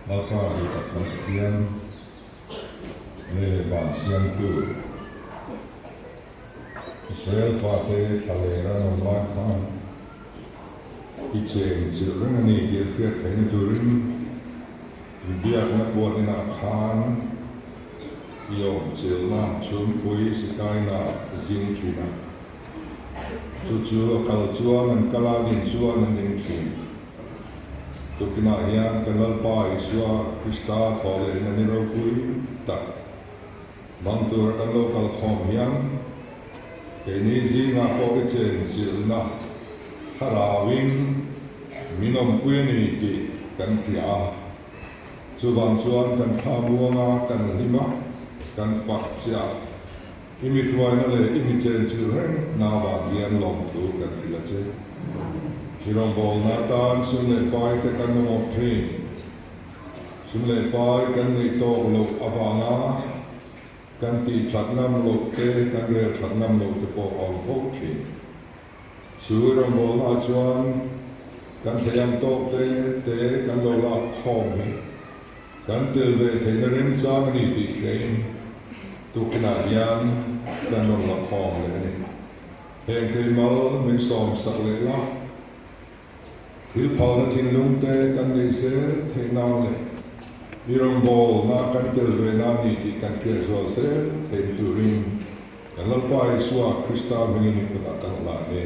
Lalpa duhtak kan Pathian, lei leh van siamtu, Israel fate thla leh ran awm lai khan i cheng chilh reng a ni tih an hriat theihna turin i biakna puan inah khan i awm chilhna chhungpui sikaina zing thin a. Chu chu a kal chuan an kal a, din chuan an ding thin. Tukinah hian kan Lalpa Isua Krista thawh lehna ni ropui tak hmang tura kan lo kal khawm hian keini zingah pawh i chenchilhna thlarauin min awmpui a ni tih kan hria a. Chuvang chuan kan thla muanga kan hlim a, kan fak chiah a. I mi hruaina leh i mi chenchilh reng na vang hian lawmthu kan hrilh a che. I rawngbawlna atan sum leh pai te kan mamawh thin. Sum leh pai kan neih tawk loh avanga kan tih that ngam loh te, kan rel that ngam loh te pawh a awm fo thin. Chu i rawngbawlna ah chuan kan thei ang tawk te te kan lo lak khawm hi kan tel ve theihna remchang a ni tih hriain tukinah hian kan rawn la khawm leh a ni. Heng keimal min sawm sak leh la, thil phalna thinlung te kan neih zel theih nan leh i rawngbawlna kan tel ve na a ni tih kan hriat zual zel theihna turin Kan Lalpa Isua Krista hmingin i kutah kan hlan e.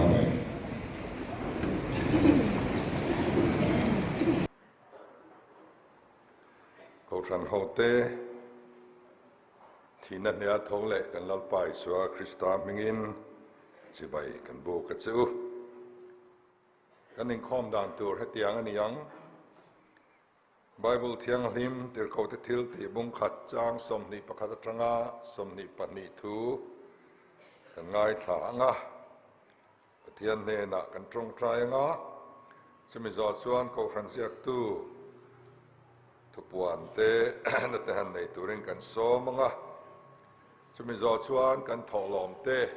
Amen. Kohhran hote thihna hnia tho leh kan Lalpa Isua Krista hmingin chibai kan buk a che u. Kan inkhawm dan tur hetiang a ni ang. Bible Thianghlim Tirhkohte thil tih bungkhat chang 21 atanga 22 thu kan ngaithla ang a, Pathian hnenah kan tawngtai ang a, chumi zawh chuan Kohhran ziaktu thupuan te na te han nei turin kan sawm ang a, chumi zawh chuan kan thawhlawm te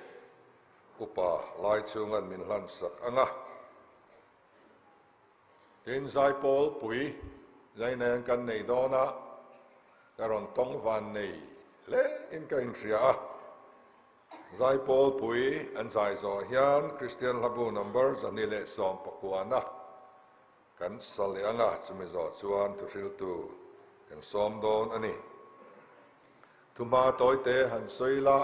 upa lai chhungan min hlansak ang a. Tin, Zaipawl pui zai nen kan nei dawn a, ka rawn tawng van nei hle in ka inhria a. Zaipawl pui an zai zawh hian Kristian Hlabu number 219 kan sa leh ang a, chumi zawh chuan thuhriltu kan sawm dawn a ni. Thuma tawite han sawi la,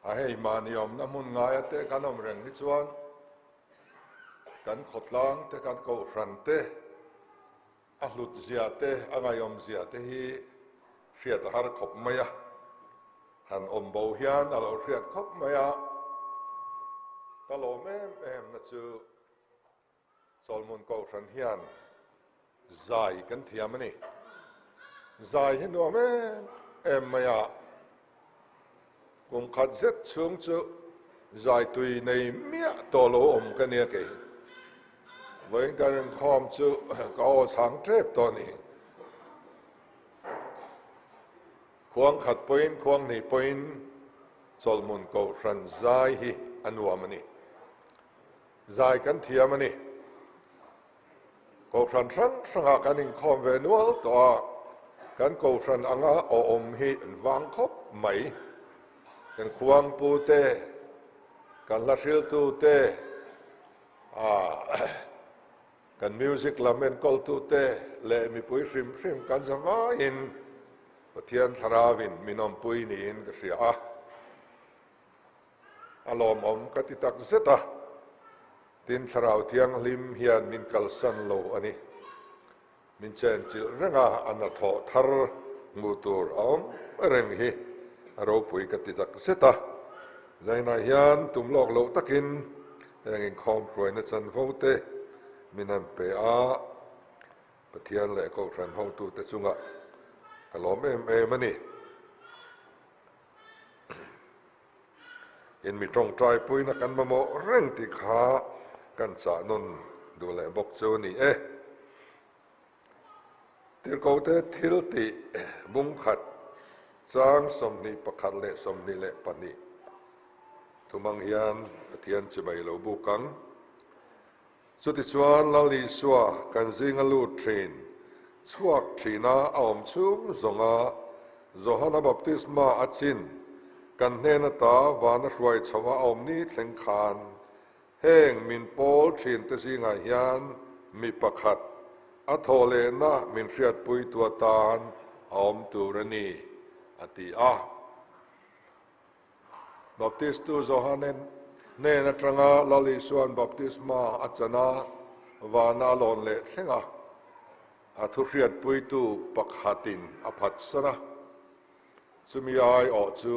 a hei mahni awmna hmun ngaia te kan awm reng hi chuan, Kan khawtlang te, kan kohhran te, a hlut zia te, a ngaihawm zia te hi hriat a har khawp mai a. Han awm bo hian a lo hriat khawp mai a. Ka lawm em em na chu Chawlhmun Kohhran hian zai kan thiam a ni. Zai hi nuam em em mai a. Kum khat zet chhung chu zai tui nei miah tawh lo awm ka nia kei. Vawiin kan inkhawm chu ka aw chhang tep tawh a ni. Khuang khat pawhin khuang hnih pawhin Chawlhmun Kohhran zai hi a nuam a ni. Zai kan thiam a ni. Kohhran hrang hrangah kan inkhawm ve nual tawh a, kan kohhran anga awm hi an vang khawp mai. Kan khuangpu te, kan hla hriltu te, kan music lam enkawltu te leh mipui hrim hrim kan za vaiin Pathian Thlarauin min awmpui niin ka hria a. A lawmawm ka ti tak zet a, tin Thlarau Thianghlim hian min kalsan lo a ni. Min chenchilh reng a, a hnathawh thar hmuh tur a awm reng hi a ropui ka ti tak zet a. Zainah hian tum lawk loh takin heng inkhawm hruaina chanvo te min han pe a, Pathian leh Kohhran hotute chungah ka lawm em em a ni. In mi tawngtaipuina kan mamawh reng tih kha kan chah nawn duh leh bawk chu a ni e. Tirhkohte thil tih bungkhat chang 21 leh 22 thumang hian Pathian chibai lo buk ang. Chutichuan Lal Isua kan zinga lut thin, chhuak thina a awm chhung zawnga Johana baptisma a chin kan hnen ata vana hruai chhoa a awm ni thleng khan heng min pawl thinte zingah hian mi pakhat a thawh lehna min hriatpuitu atan a awm tur a ni, a ti a. Baptistu Johane hnen atanga Lal Isua'n baptisma a chan a, vana a lawn leh thleng a, a thuhriatpuitu pakhatin a phatsan a. Chumi aiawh chu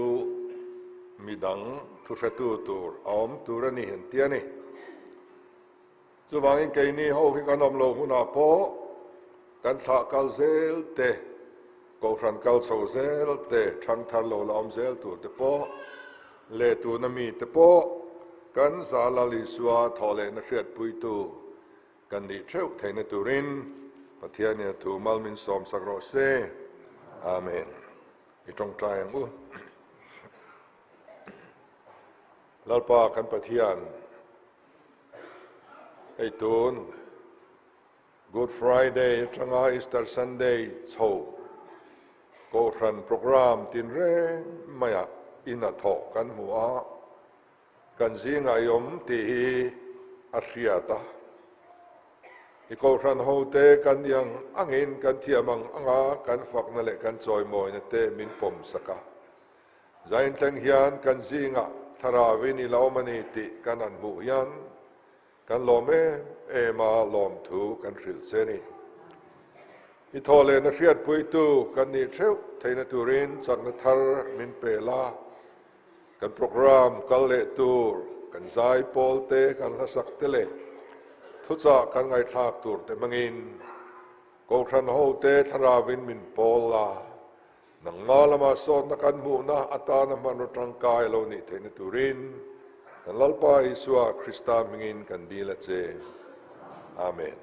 midang thuhretu tur a awm tur a ni an ti a ni. Chuvangin keini ho hi kan awm lo hunah pawh kan thlah kal zel te, kohhran kal chho zel te, thangthar lo la awm zel tur te pawh leh tuna mi te pawh kan za Lal Isua thawhlehna hriatpuitu kan nih theuh theihna turin Pathianin a thu mal min sawmsak rawh se. Amen. I tawngtai ang u. Lalpa kan Pathian, Hei tun Good Friday atanga Easter Sunday chho Kohhran programme tinreng maiah in a thawh kan hmu a, kan zingah i awm tih hi a hriat a. I Kohhran hote kan iang angin kan thiam ang anga kan fakna leh kan chawimawina te min pawmsak a. Zain thleng hian kan zingah thlarauin i la awm a ni tih kan han hmuh hian kan lawm em em a, lawmthu kan hrilh che a ni. I thawh lehna hriatpuitu kan nih theuh theihna turin chakna thar min pe la, kan programme kal leh tur, kan zai pawl te, kan hlasak te leh thuchah kan ngaihthlak tur te hmangin Kohhran hote thlarauin min pawl la. Nangma lama sawtna kan hmuhna atana hmanraw tangkai lo nih theihna turin kan Lalpa Isua Krista hmingin kan dil a che. Amen.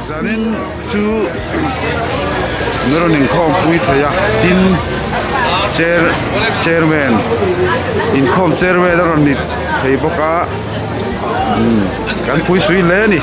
Zanin chu min rawn inkhawm pui thei a tin chair chairman inkhawm chairman a rawn ni thei bawk a umm kan pui sui hle a ni.